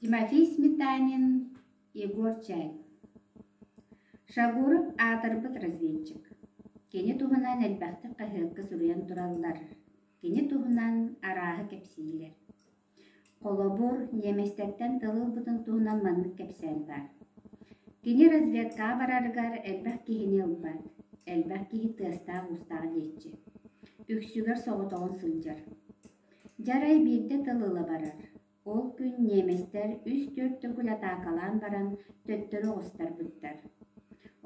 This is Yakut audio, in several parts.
Тимофей Сметанин, Егор Чай Шагуров аатырбыт разведчик. Кини туһунан элбэхтик хаһыакка суруйан тураллар, кини туһунан арааһы кэпсииллэр. Холобур, ньиэмэстэртэн тыл ылбытын туһунан маннык кэпсээн баар. Кини разведкаҕа барарыгар элбэх киһини ылбат, элбэх киһи тыастаах-уустаах диэччи. Үксүгэр соҕотоҕун сылдьар. Дьарай биирдэ тыл ыла барар. Ол күн ньиэмэстэр үс-түөрт төгүл атаакалаан баран төттөрү оҕустарбыттар.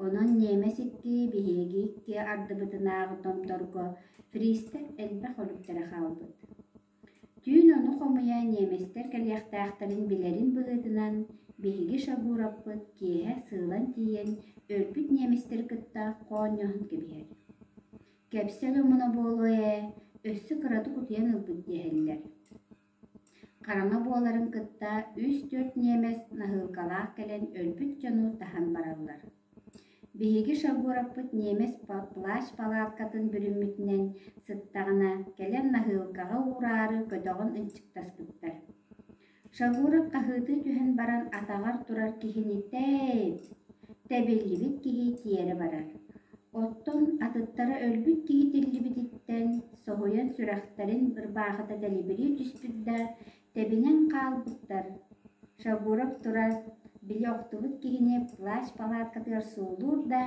Онон ньиэмэс икки, биһиги икки ардыбытынааҕы томторго фристэр элбэх өлүктэрэ хаалбыт. Түүн ону хомуйа ньиэмэстэр кэлиэхтээхтэрин билэрин быһыытынан, биһиги Шагуровпыт киэһэ сыылан тиийэн өлбүт ньиэмэстэри кытта хоонньоһон кэбиһэр. Кэпсэл омуна буолуо ээ, өссө кыратык утуйан ылбыт дэһэллэр. Хараҥа буоларын кытта үс-түөрт ньиэмэс наһыылкалаах кэлэн өлбүт дьону таһан бараллар. Биһиги Шагуровпыт ньиэмэс плащ палаткатын бүрүммүтүнэн сыттаҕына, кэлэн наһыылкаҕа уураары көтөҕөн ынчыктаспыттар. Шагуров хаһыытыы түһэн баран атаҕар турар киһини тэйт, тэбиллибит киһи тиэрэ барар. Оттон атыттара өлбүт киһи тиллибититтэн соһуйан сүрэхтэрин ырбаахыта тэлибирии түспүт да, тэбинэн хаалбыттар. Шагуров турар, били охтубут киһини плащ палаткатыгар суулуур да,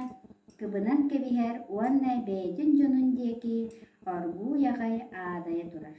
кыбынан кэбиһэр уонна бэйэтин дьонун диэки оргууй аҕай аадайа турар.